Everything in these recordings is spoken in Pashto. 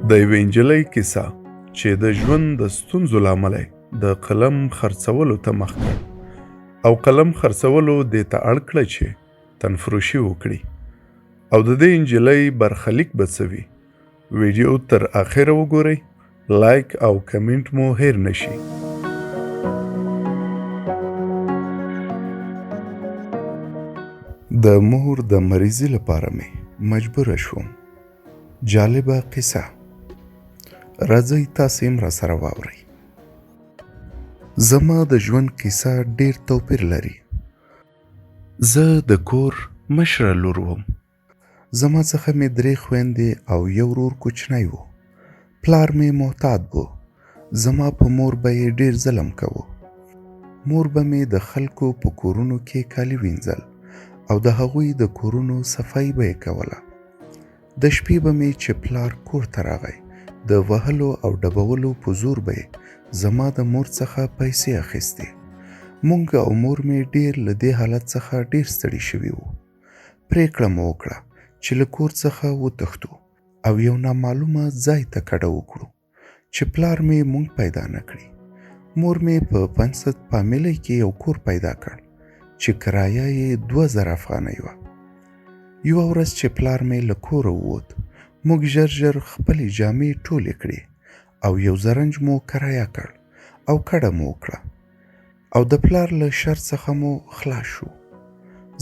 د یوې نجلۍ کیسه چې د ژوند د ستونزو له امله د قلم خرڅولو ته مخ کړ او قلم خرڅولو دې ته اړ کړه چې تنفروشي وکړي او د دې نجلۍ برخلیک به څه وي؟ ویډیو تر اخره وګورئ، لایک او کمنټ مو هیر نشي. د مور د مریضي لپاره مې مجبوره شوم. جالبه قصه، راځئ تاسې هم راسره واورئ. زما د ژوند قصه ډیر توپیر لري. زه د کور مشره لور وم. زما څخه مې درې خویندې او یو ورور کوچنی و. پلار مې معتاد و. زما په مور به یې ډیر ظلم کاوه. مور به مې د خلکو په کورونو کې کالي وینځل او د هغوی د کورونو صفایي به یې کوله. د شپې به مې چې پلار کور ته راغی، د وهلو او ډبولو په زور به یې زما د مور څخه پیسې اخیستې. مونږ او مور مې ډیر له دې حالت څخه ډیر ستړي شوي وو. پریکړه مو وکړه چې له کور څخه وتښتو او یو نامعلومه ځای ته کډه وکړو چې پلار مې مونږ پیدا نه کړي. مور مې په پنسد پامیلۍ کې یو کور پیدا کړ چې کرایه یې 2000 افغانۍ وه. یوه ورځ چې پلار مې له کوره ووت، موږ ژر ژر خپلې جامې ټولې کړې او یو زرنج مو کرایه کړ او کډه مو وکړه او د پلار له شر څخه مو خلاص شو.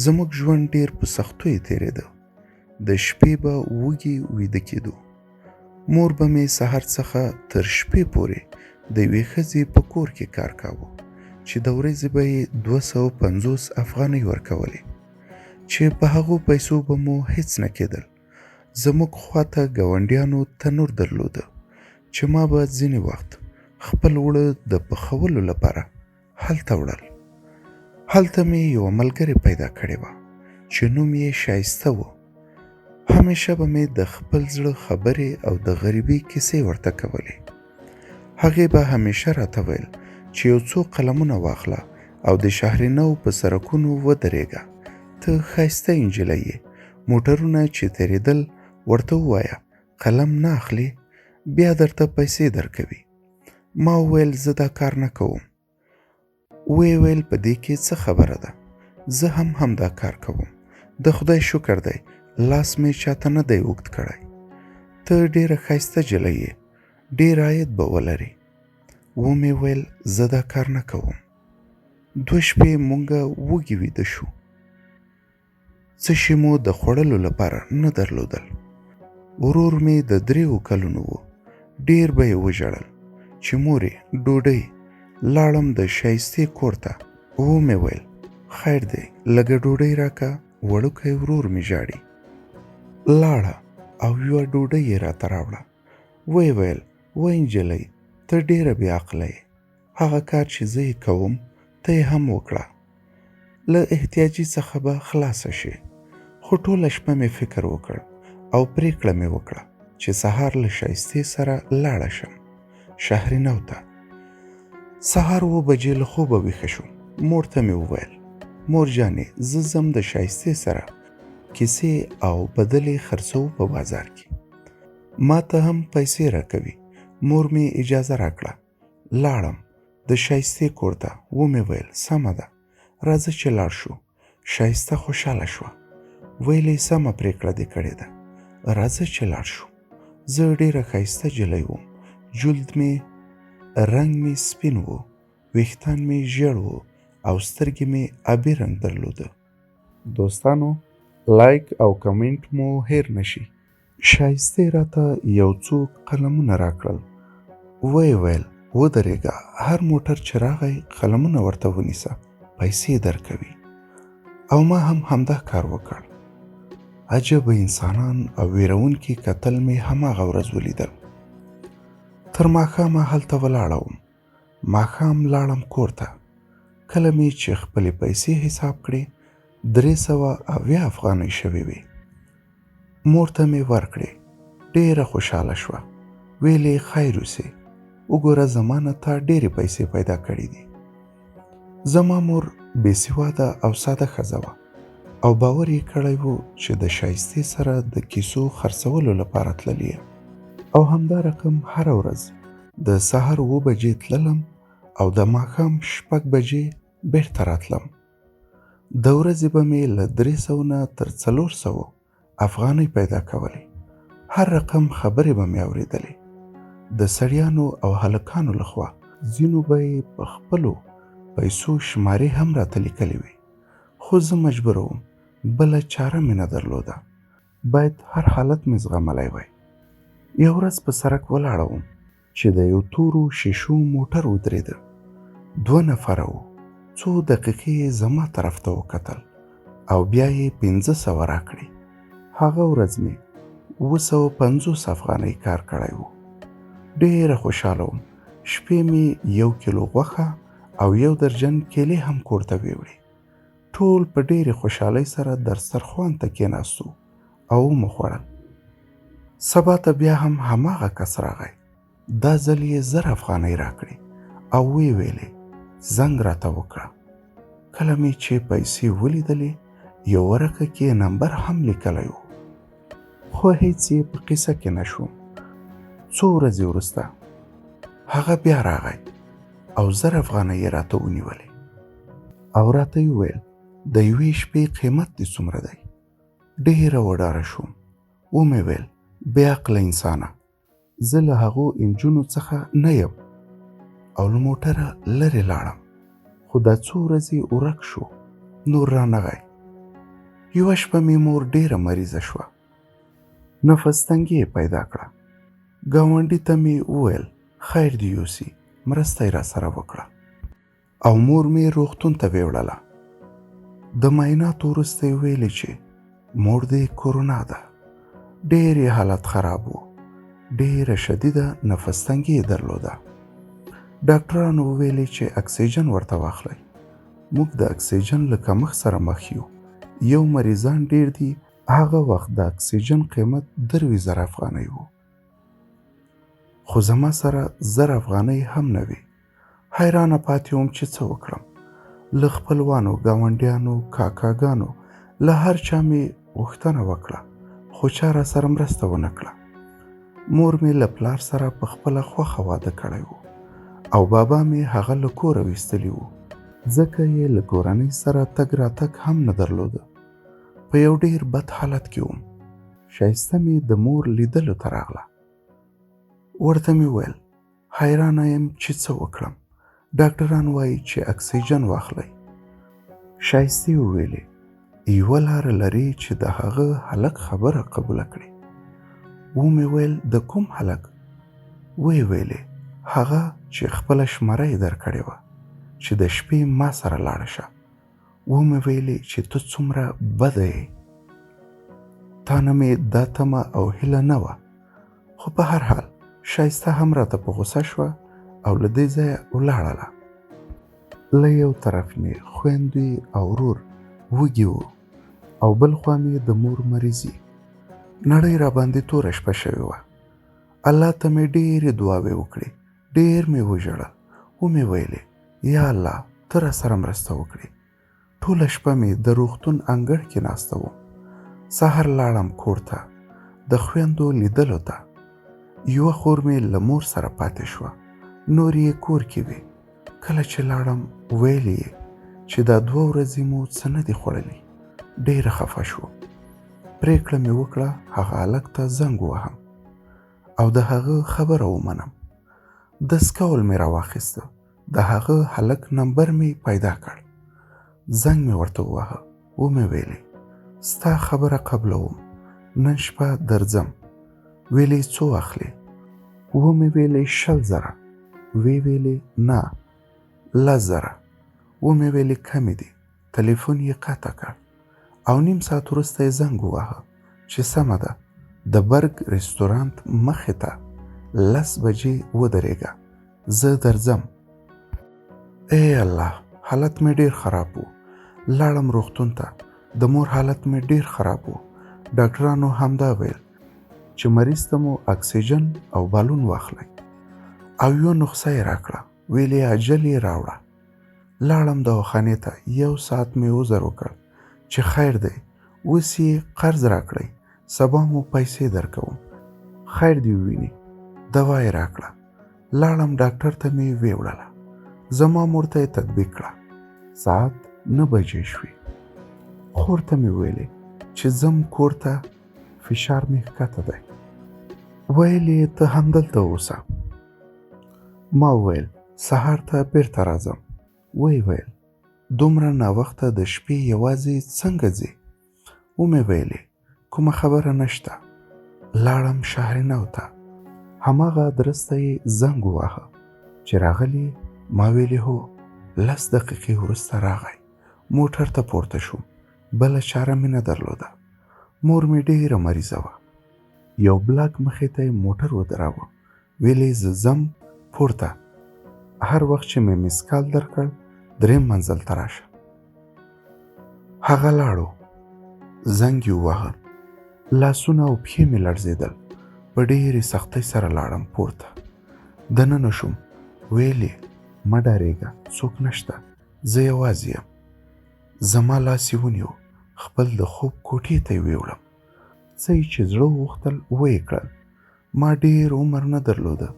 زموږ ژوند ډیر په سختیو تېرېده. د شپې به وږي ویده کېدو. مور به مې سهار څخه تر شپې پورې د یوې ښځې په کور کې کار کاوه چې د ورځې به یې 250 افغانۍ ورکولې چې په هغو پیسو به مو هیڅ نه کېدل. زموږ خواته ګاونډیانو تنور درلوده چې ما به ځینې وخت خپل اوړه د پخولو لپاره هلته وړل. هلته مې یوه ملګرې پیدا کړې وه چې نوم یې شایسته و. همیشه به مې د خپل زړه خبرې او د غریبۍ کیسې ورته کولې. هغې به همیشه راته ویل چې یو څو قلمونه واخله او د شهر نو په سرکونو ودرېږه، ته ښایسته نجلۍ یې، موټرونه چې تېرېدل ورته ووایه قلم نه اخلې، بیا درته پیسې درکوي. ما وویل زه دا کار نه کوم. ویې ویل په دې کې څه خبره ده، زه هم همدا کار کوم، د خدای شکر دی لاس مې چاته نه دی اوږد کړی. ته ډېره ښایسته جلۍ یې، ډېر عاید به ولرې. ومې ویل زه دا کار نه کوم. دوه شپې مونږه وږي ویده شو. څه شي مو د خوړلو لپاره نه درلودل. ورور مې د 3 کلونو و، ډېر به یې وژړل چې مورې ډوډۍ. لاړم د شایستې کور ته، ومې ویل خیر دی لږه ډوډۍ راکه، وړوکی ورور مې ژاړي. لاړه او یوه ډوډۍ یې راته راوړه. ویې ویل وه نجلۍ ته ډېره بې عقله یې، هغه کار چې زه یې کوم ته یې هم وکړه، له احتیاجي څخه به خلاصه شې. خو ټوله شپه مې فکر وکړ او پرېکړه مې وکړه چې سهار له شایستې سره لاړه شم شهر نو ته. سهار 7 بجې له خوبه ویښه شوم. مور ته مې وویل مور جانې زه ځم د شایستې سره کیسې او بدلې خرڅوو په بازار کې، ما ته هم پیسې راکوي. مور مې اجازه راکړه. لاړم د شایستې کور ته. ومې ویل سمه ده راځه چې لاړ شو. شایسته خوشحاله شوه، ویلې سمه پرېکړه دې کړې ده، راځه چې لاړ شو. زه ډېره ښایسته جلۍ وم، جلد مې رنګ مې سپین و، ویښتان مې ژیړ و او سترګې مې آبي رنګ درلوده. دوستانو لایک او کمنټ مو هیر نشي. شایستې راته یو څو قلمونه راکړل. ویې ویل ودرېږه، هر موټر چې راغی قلمونه ورته ونیسه، پیسې درکوي. او ما هم همدا کار وکړ. عجب انسانان او ویرونکي کتل مې هماغه ورځ ولیدل. تر ماښامه هلته ولاړه وم. ماښام لاړم کور ته. کله مې چې خپلې پیسې حساب کړې 370 افغانۍ شوې وې. مور ته مې ورکړې، ډېره خوشحاله شوه. ویلې خیر اوسې، وګوره زما نه تا ډېرې پیسې پیدا کړې دي. زما مور بې سواده او ساده ښځه وه او باور یې کړی و چې د شایستې سره د کیسو خرڅولو لپاره تللې یم. او همدا رقم هره ورځ د سهار 7 بجې تللم او د ماښام 6 بجې بیرته راتلم. د ورځې به مې له 300 نه تر 400 افغانۍ پیدا کولې. هر رقم خبرې به مې اورېدلې د سړیانو او هلکانو لخوا. ځینو به یې په خپلو پیسو شمارې هم راته لیکلې وې، خو زه مجبور وم، بله چاره مې نه درلوده، باید هر حالت مې زغملی وای. یو ورځ په سړک ولاړه وم چې د یو تورو شیشو موټر ودرېده. 2 نفره وو. څو دقیقې یې زما طرف ته وکتل او بیا یې 500 راکړې. هغه ورځ مې 750 افغانۍ کار کړی و. ډېره خوشحاله وم. شپې مې 1 کیلو غوښه او 1 درجن کیلې هم کور ته ویوړې. ټول په ډېرې خوشحالۍ سره دسترخوان ته کېناستو او ومو خوړل. سبا ته بیا هم هماغه کس راغی. دا ځل یې 1000 افغانۍ راکړې او ویې ویلې زنګ راته وکړه. کله مې چې پیسې ولیدلې یو ورقه کې نمبر هم لیکلی و، خو هیڅ یې په قصه کې نه شوم. څو ورځې وروسته هغه بیا راغی او 1000 افغانۍ یې راته ونیولې او راته یې وویل د یوې شپې قیمت دې څومره دی؟ ډېره وډاره شوم. ومې ویل بې عقله انسانه، زه له هغو انجونو څخه نه یم، او له موټره لرې لاړم. خو دا څو ورځې ورک شو، نور رانغی. یوه شپه مې مور ډېره مریضه شوه، نفس تنګي یې پیدا کړه. ګاونډي ته مې وویل خیر دې یوسي، مرسته یې راسره وکړه او مور مې روغتون ته ویوړله. د معایناتو وروسته یې ویلې چې مور دې کرونا ده. ډېر یې حالت خراب و، ډېره شدیده نفس تنګي یې درلوده. ډاکټرانو وویلې چې اکسیجن ورته واخلئ. موږ د اکسیجن له کمښت سره مخ یو، یو مریضان ډېر دي. هغه وخت د اکسیجن قیمت 23,000 افغانۍ و، خو زما سره 1000 افغانۍ هم نه وې. حیرانه پاتې وم چې څه وکړم. له خپلوانو، ګاونډیانو، کاکاګانو، له هر چا مې غوښتنه وکړه، خو چا را سره مرسته ونه کړه. مور مې له پلار سره په خپله خوښه واده کړی و او بابا مې هغه له کوره ویستلی و، ځکه یې له کورنۍ سره تګ راتګ هم نه درلوده. په یو ډېر بد حالت کې وم. ښایسته مې د مور لیدلو ته راغله. ورته مې وویل حیرانه یم چې څه وکړم، ډاکټران وایي چې اکسیجن واخلئ. ښایستې وویلې یوه لاره لري چې د هغه هلک خبره قبوله کړي. ومې ویل د کوم هلک؟ ویې ویلې هغه چې خپله شماره یې درکړې وه چې د شپې ما سره لاړه شه. ومې ویلې چې ته څومره بده یې، تا نه مې دا تمه او هیله نه وه. خو په هر حال ښایسته هم راته په غوسه شوه او له دې ځایه ولاړله. له یو طرف مې خویندې او ورور وږي وو او بل خوا مې د مور مریضي. نړۍ را باندې توره شپه شوې وه. الله ته مې ډېرې دعاوې وکړې، ډېر مې وژړل. ومې ویلې یا الله ته را سره مرسته وکړې. ټوله شپه مې د روغتون انګړ کې ناسته وم. سهار لاړم کور ته د خویندو لیدلو ته. یوه خور مې له مور سره پاتې شوه، نور یې کور کې وې. کله چې لاړم ویلې یې چې دا 2 ورځې مو څه نه دي خوړلي. ډېره خفه شوم. پرېکړه مې وکړه هغه هلک ته زنګ ووهم او د هغه خبره ومنم. دستکول مې راواخیسته، د هغه هلک نمبر مې پیدا کړ. زنګ مې ورته وواهه. ومې ویلې ستا خبره قبلوم، نن شپه درځم. ویلې څو اخلې؟ ومې ویلې 20,000. وی ویلې نه 10,000. ومې ویلې کمې دي. تلیفون یې قطع کړ او نیم ساعت وروسته یې زنګ وواهه چې سمه ده، د برګ رستورانت مخې ته 10 بجې ودرېږه، زه درځم. ای الله، حالت مې ډېر خراب و. لاړم روغتون ته، د مور حالت مې ډېر خراب و. ډاکټرانو همدا ویل چې مریض ته مو اکسیجن او بالون واخلئ. او یوه نسخه یې راکړه، ویلې عجل یې راوړه. لاړم دواخانې ته، 1 ساعت مې عذر وکړ چې خیر دی، اوس یې قرض راکړئ، سبا مو پیسې درکوم، خیر دې وویني. دوا یې راکړه. لاړم ډاکټر ته مې ویوړله. زما مور ته یې تطبیق کړه. ساعت 9 بجې شوې. خور ته مې ویلې چې ځم کور ته، فشار مې ښکته دی. ویل یې ته همدلته اوسه. ما وویل سهار ته بیرته راځم. ویې ویل دومره ناوخته د شپې یوازې څنګه ځې؟ ومې ویلې کومه خبره نشته. لاړم شهر نو ته، هماغه ادرس ته یې زنګ وواهه. چې راغلی ما ویلې هو. 10 دقیقې وروسته راغی. موټر ته پورته شوم. بله چاره مې نه درلوده. مور مې ډېره مریضه وه. یو بلاک مخې ته یې موټر ودراوه. ویلې زه ځم پورته، هر وخت چې مې مسکال درکړ دریم منزل ته راشه. هغه لاړو. زنګ یې وواهه. لاسونه او پښې مې لړزېدل. په ډېرې سختۍ سره لاړم پورته. دننه شوم. ویلې مه ډارېږه، څوک نشته، زه یوازې یم. زما لاس یې ونیو، خپل د خوب کوټې ته یې ویوړم. څه یې چې زړه وغوښتل ویې کړل. ما ډېر عمر نه درلوده،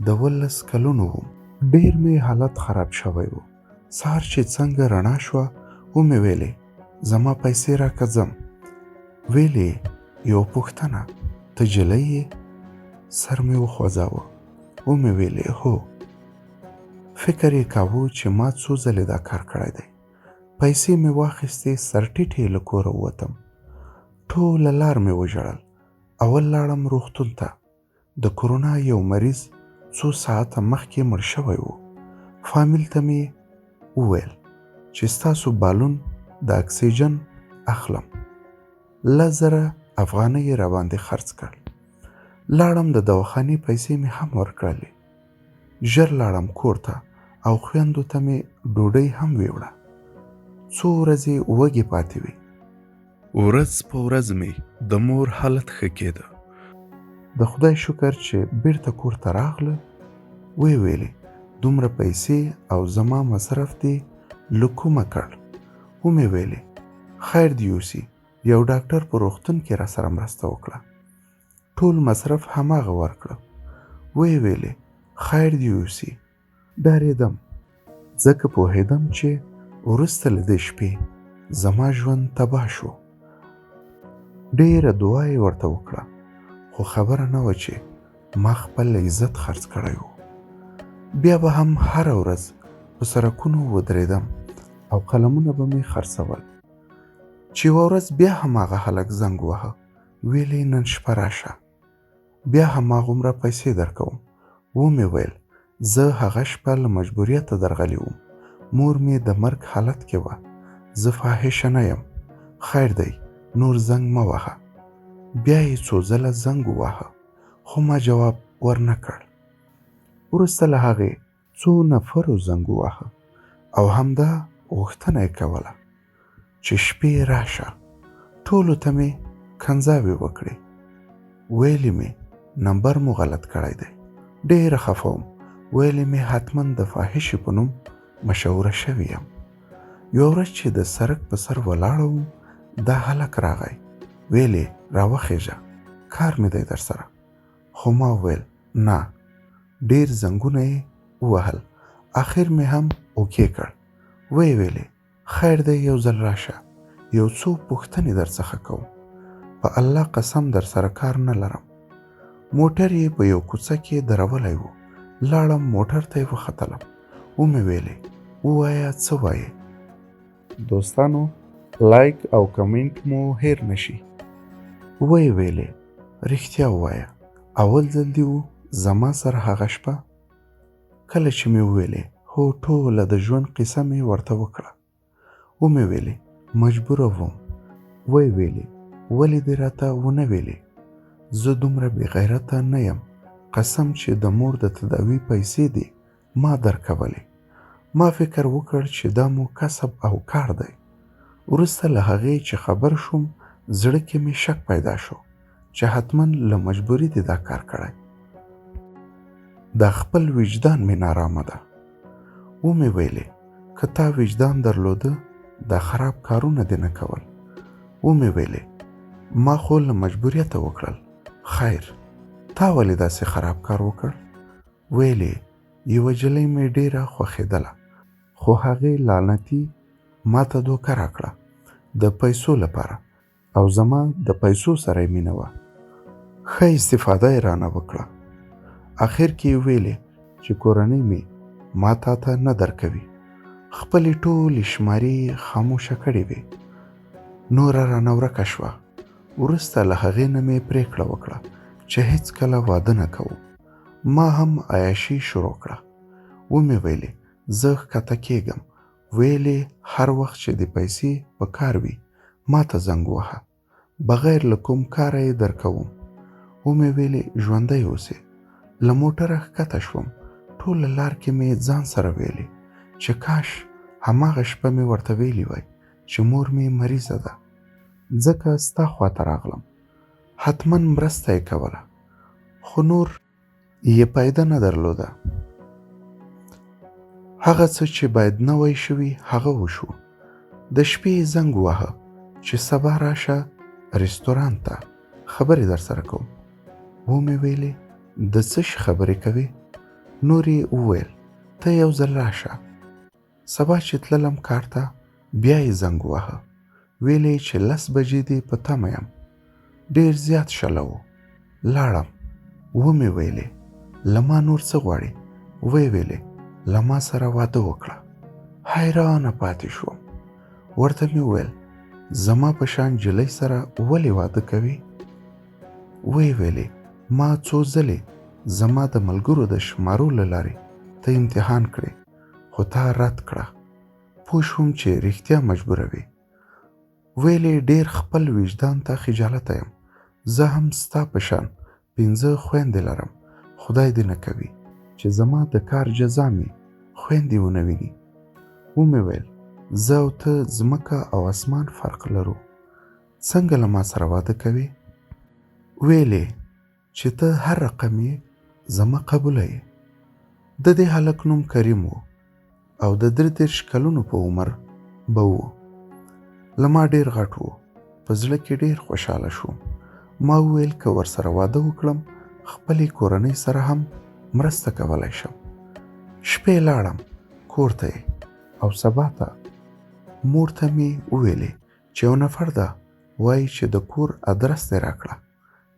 د 18 کلونو وم. ډېر مې حالت خراب شوی و. سهار چې څنګه رڼا شوه ومې ویلې زما پیسې راکه ځم. ویلې یوه پوښتنه، ته جلۍ یې؟ سر مې وخوځاوه. ومې ویلې هو. فکر یې کاوه چې ما څو ځلې دا کار کړی دی. پیسې مې واخیستې، سرټیټې له کوره ووتم. ټوله لار مې وژړل. اول لاړم روغتون ته. د کرونا یو مریض څو ساعته مخکې مړ شوی و. فامیل ته مې وویل چې ستاسو بالون د اکسیجن اخلم. 10,000 افغانۍ یې راباندې خرڅ کړ. لاړم د دواخانې پیسې مې هم ورکړلې. ژر لاړم کور ته او خویندو ته مې ډوډۍ هم ویوړه. څو ورځې وږې پاتې وې. ورځ په ورځ مې د مور حالت ښه کېده. د خدای شکر چې بیرته کور ته راغله. ویې ویلې دومره پیسې او زما مصرف دې له کومه کړ؟ ومې ویلې خیر دې یوسي، یو ډاکټر په روغتون کې را سره مرسته وکړه. ټول مصرف هماغه ورکړه. ویې ویلې خیر دې یوسي. ډارېدم، ځکه پوهېدم چې وروسته له دې شپې زما ژوند تباه شو. ډېره دعا یې ورته وکړه، خو خبره نه وه چې ما خپل عزت خرڅ کړی و. بیا به هم هره ورځ په سرکونو ودرېدم او قلمونه به مې خرڅول. چې یوه ورځ بیا هماغه هلک زنګ وواهه، ویلې نن شپه راشه، بیا هماغومره پیسې درکوم. ومې ویل زه هغه شپه له مجبوریته درغلی وم. مور مې د مرګ حالت کې وه. زه فاحشه نه یم. خیر دی، نور زنګ مه وهه. بیا یې څو ځله زنګ وواهه، خو ما جواب ورنه کړ. وروسته له هغې څو نفرو زنګ وواهه او همدا غوښتنه یې کوله چې شپې راشه. ټولو ته مې کنځاوې وکړې. ویلې مې نمبر مو غلط کړی دی. ډېره خفه وم. ویلې مې حتما د فاحشې په نوم مشهوره شوې یم. یوه ورځ چې د سرک په سر ولاړه وم، دا هلک راغی. ویلې راوخېژه، کار مې دی در سره. خو ما وویل نه. ډېر زنګونه یې ووهل. اخر مې هم اوکې کړ. ویې ویلې خیر دی، یو ځل راشه، یو څو پوښتنې در څخه کوم. په الله قسم در سره کار نه لرم. موټر یې په یو کوڅه کې درولی و. لاړم موټر ته یې وختلم. ومې ویلې ووایه څه وایې؟ دوستانو لایک او کمنټ مو هیر نشي. ویې ویلې رښتیا ووایه، اول ځل دې و زما سره هغه شپه؟ کله چې مې وویلې هو، ټوله د ژوند قصه مې ورته وکړه. ومې ویلې مجبوره وم. ویې ویلې ولې دې راته ونه ویلې؟ زه دومره بې غیرته نه یم، قسم چې د مور د تداوي پیسې دې ما درکولې. ما فکر وکړ چې دا مو کسب او کار دی. وروسته له هغې چې خبر شوم، زړه کې مې شک پیدا شو چې حتما له مجبوري دې دا کار کړی. دا خپل وجدان مې نارامه ده. ومې ویلې که تا وجدان درلوده دا خراب کارونه دې نه کول. ومې ویلې ما خو له مجبوریته وکړل. خیر. تا ولې داسې خراب کار وکړ؟ ویل یې یوه جلۍ مې ډېره خوښېدله، خو هغې لعنتي ماته دوکه راکړه د پیسو لپاره او زما د پیسو سره یې مینه وه. ښه استفاده یې رانه وکړه. اخر کې یې ویلې چې کورنۍ مې ما تا ته نه درکوي. خپلې ټولې شمارې یې خاموشه کړې وې. نوره رانه ورکه شوه. وروسته له هغې نه مې پرېکړه وکړه چې هېڅکله واده نه کوم. ما هم عیاشي شروع کړه. ومې ویلې زه ښکته کېږم. ویلې هر وخت چې دې پیسې په کار وي ماته زنګ ووهه. بغیر له کوم کاره یې درکوم. ومې ویلې ژوندی اوسې. له موټره ښکته شوم. ټوله لار کې مې ځان سره ویلې چې کاش هماغه شپه مې ورته ویلي وای چې مور مې مریضه ده. ځکه ستا خواته راغلم. حتما مرسته یې کوله. خو نور یې پایده نه درلوده. هغه څه چې باید نه وای شوي هغه وشو. د شپې یې زنګ وواهه چې سبا راشه رستورانت ته خبرې درسره کوم. ومې ویلې د څه شي خبرې کوې؟ نور یې وویل ته یو ځل راشه. سبا چې تللم کار ته بیا یې زنګ وواهه ویل یې چې لس بجې دې په تمه یم. ډېر زیات شله و. لاړم ومې ویلې له ما نور څه غواړې؟ ویې ویلې له ما سره واده وکړه. حیرانه پاتې شوم. ورته مې وویل زما په شان جلۍ سره ولې واده کوي؟ ویې ویلې ما څو ځلې زما د ملګرو د شمارو له لارې ته امتحان کړې خو تا رد کړه. پوه شوم چې رښتیا مجبوره وې. ویلې ډېر خپل وجدان ته خجالته یم. زه هم ستا په شان پنځه خویندې لرم. خدای دې نه کوي چې زما د کار جزا مې خویندې ونه ویني. ومې ویل زه او ته ځمکه او اسمان فرق لرو. څنګه له ما سره واده کوې؟ ویلې چې ته هر رقم یې زما قبوله یې. د دې هلک نوم کریم و او د 33 کلونو په عمر به و. له ما ډېر غټ و. په زړه کې ډېر خوشحاله شوم. ما وویل که ورسره واده وکړم خپلې کورنۍ سره هم مرسته کولی شم. شپې لاړم کور ته یې او سبا ته مور ته مې وویلې چې یو نفر ده وایي چې د کور ادرس دې راکړه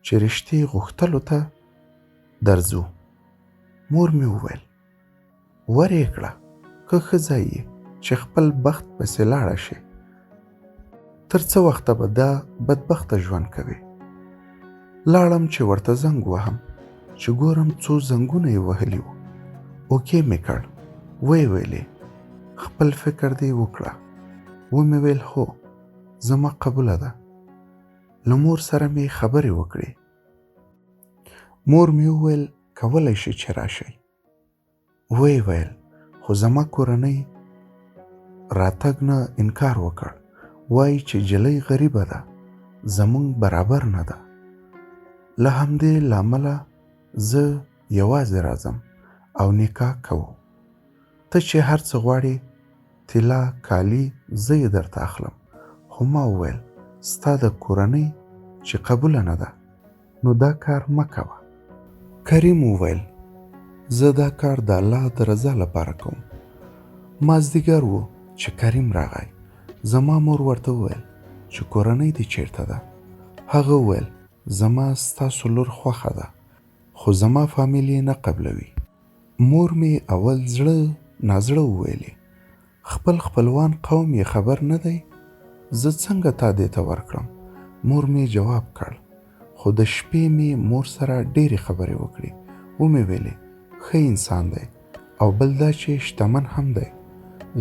چې رشتې غوښتلو ته درځو. مور مې وویل ور یې کړه که ښه ځای یې چې خپل بخت پسې لاړه شي. تر څه وخته به دا بدبخته ژوند کوي؟ لاړم چې ورته زنګ وهم چې ګورم څو زنګونه یې وهلي وو. اوکې مې کړ. ویې ویلې خپل فکر دې وکړه. ومې ویل هو زما قبوله ده. له مور سره مې خبرې وکړې. مور مې وویل کولی شي چې راشئ. ویې ویل خو زما کورنۍ راتګ نه انکار وکړ. وایي چې جلۍ غریبه ده، زمونږ برابر نه ده. له همدې لامله زه یوازې راځم او نکاح کوو. ته چې هر څه غواړې طلا، کالي زه یې درته اخلم. خو ما وویل ستا د کورنۍ چې قبوله نه ده نو دا کار مه کوه. کریم وویل زه دا کار د الله د رضا لپاره کوم. مازدیګر و چې کریم راغی. زما مور ورته وویل چې کورنۍ دې چیرته ده؟ هغه وویل زما ستاسو لور خوښه ده خو زما فامیل یې نه قبلوي. مور مې اول زړه نازړه وویلې خپل خپلوان قوم یې خبر نه دی؟ زه څنګه تا دې ته ورکړم؟ مور مې جواب کړ. خو د شپې مې مور سره ډېرې خبرې وکړې. ومې ویلې ښه انسان دی او بل دا چې شتمن هم دی.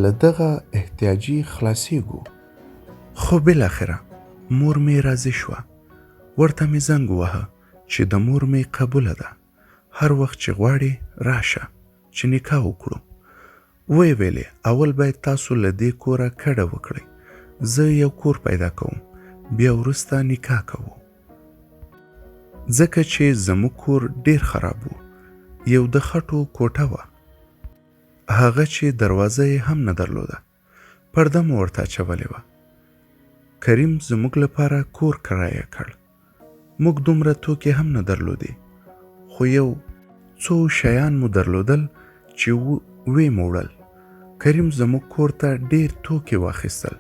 له دغه احتیاجي خلاصېږو. خو بالاخره مور مې راضي شوه. ورته مې زنګ وواهه چې د مور مې قبوله ده. هر وخت چې غواړې راشه چې نکاح وکړو. ویې ویلې اول باید تاسو له دې کوره کډه وکړئ، زه یو کور پیدا کوم بیا وروسته نکاح کوو. ځکه چې زموږ کور ډیر خراب و، یو د خټو کوټه وه، هغه چې دروازه یې هم نه درلوده، پرده مو ورته اچولې وه. کریم زموږ لپاره کور کرایه کړ. موږ دومره توکي هم نه درلودې. خو یو څو شیان مو درلودل چې وې مو وړل. کریم زموږ کور ته ډېر توکي واخیستل،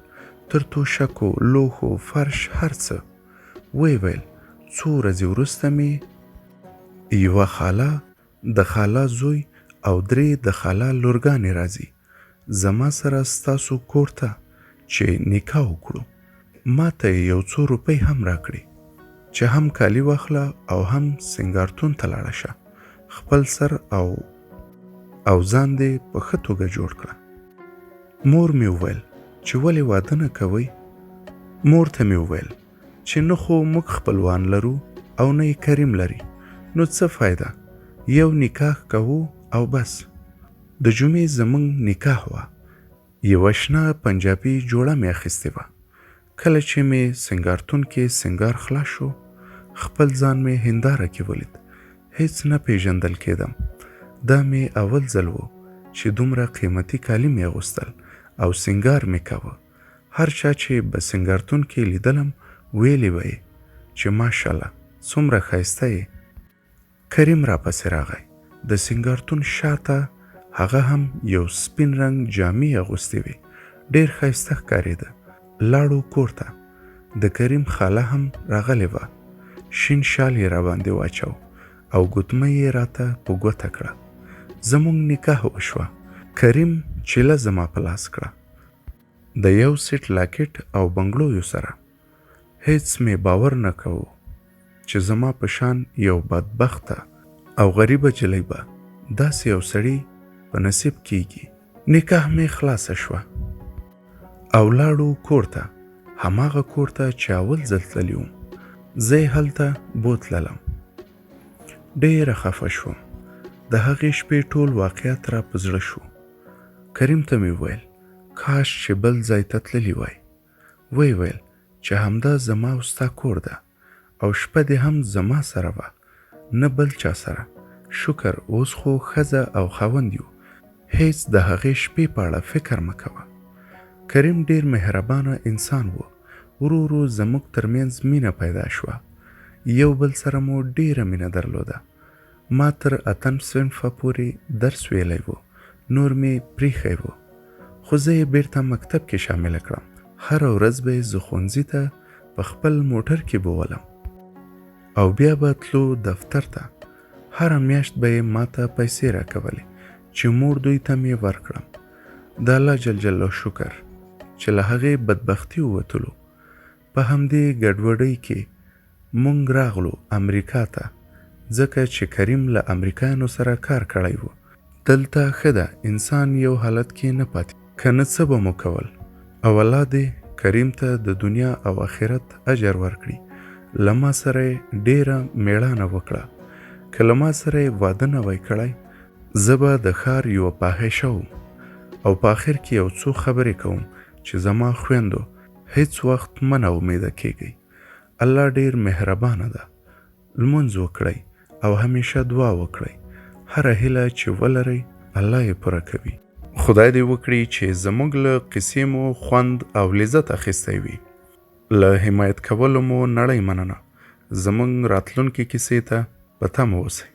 تر توشکو، لوښو، فرش، هر څه. ویې ویل، څو ورځې وروسته مې یوه خاله، د خاله زوی او درې د خاله لورګانې راځي، زما سره ستاسو کور ته چې نکاح وکړو. ما ته یې یو څو روپۍ هم راکړې چې هم کالي واخله او هم سینګارتون ته لاړه شه، خپل سر او او ځان دې په ښه توګه جوړ کړه. مور مې وویل چې ولې واده نه کوئ؟ مور ته مې وویل چې نه خو موږ خپلوان لرو او نه یې کریم لري، نو څه فایده، یو نکاح کوو او بس. د جمعې زمونږ نکاح وه، یوه شنه پنجابي جوړه مې اخیستې وه. کله چې مې سینګارتون کې سینګار خلاص شو، خپل ځان مې هنداره کې ولید، هیڅ نه پیژندل کېدم. دا مې اول ځل و چې دومره قیمتي کالي مې اغوستل او سینګار مې کاوه. هر چا چې به سینګارتون کې لیدلم، ویلي به یې چې ماشاءالله څومره ښایسته یې. کریم راپسې راغی، د سینګارتون شاته هغه هم یو سپین رنګ جامې اغوستې وې، ډېر ښایسته ښکارېده. لاړو کور ته، د کریم خاله هم راغلې وه، شین شال یې راباندې واچاو او ګوتمۍ یې راته په ګوته کړه. زمونږ نکاح وشوه، کریم چیله زما په لاس کړه، د یو سیټ لاکټ او بنګړویو سره. هیڅ مې باور نه کوو چې زما په شان یو بدبخته او غریبه جلۍ به داسې یو سړي په نصیب کیږي. نکاح مې خلاصه شوه او لاړو کور ته، هماغه کور ته چې اول ځل تللی وم، زه یې هلته بوتللم. ډېره خفه شوم، د هغې شپې ټول واقعیت را په زړه شو. کریم ته مې وویل، کاش چې بل ځای ته تللي وای. ویې ویل چې همدا زما او ستا کور ده او شپه دې هم زما سره وه نه بل چا سره، شکر اوس خو ښځه او خاوند یو، هیڅ د هغې شپې په اړه فکر مه کوه. کریم ډیر مهربانه انسان و، ورو ورو زموږ ترمنځ مینه پیدا شوه، یو بل سره مو ډیره مینه درلوده. ما تر اتم صنفه پورې درس ویلی و، نور مې پریښی و، خو زه یې بیرته مکتب کې شامله کړم. هره ورځ به یې زه ښوونځي ته په خپل موټر کې بوولم او بیا به تلو دفتر ته. هره میاشت به یې ماته پیسې راکولې چې مور دوی ته مې ورکړم. د الله جل جلاله شکر چې له هغې بدبختي ووتلو. په همدې ګډوډۍ کې مونږ راغلو امریکا ته، ځکه چې کریم له امریکایانو سره کار کړی و. دلته ښه ده، انسان یو حالت کې نه پاتې، که نه څه به مو کول. او الله دې کریم ته د دنیا او آخرت اجر ورکړي، له ما سره یې ډېره مېړانه وکړه. که له ما سره یې واده نه وای کړی، زه به د ښار یوه فاحشه وم. او په آخر کې یو څو خبرې کوم چې زما خویندو هیڅ وخت مه ناامیده کېږئ. الله ډېر مهربانه ده. لمونځ وکړئ او همیشه دعا وکړئ. هره هیله چې ولرئ الله یې پوره کوي. خدای دې وکړي چې زموږ له قصې مو خوند او لذت اخیستی وي. له حمایت کولو مو نړۍ مننه. زموږ راتلونکې کیسې ته په تمه اوسئ.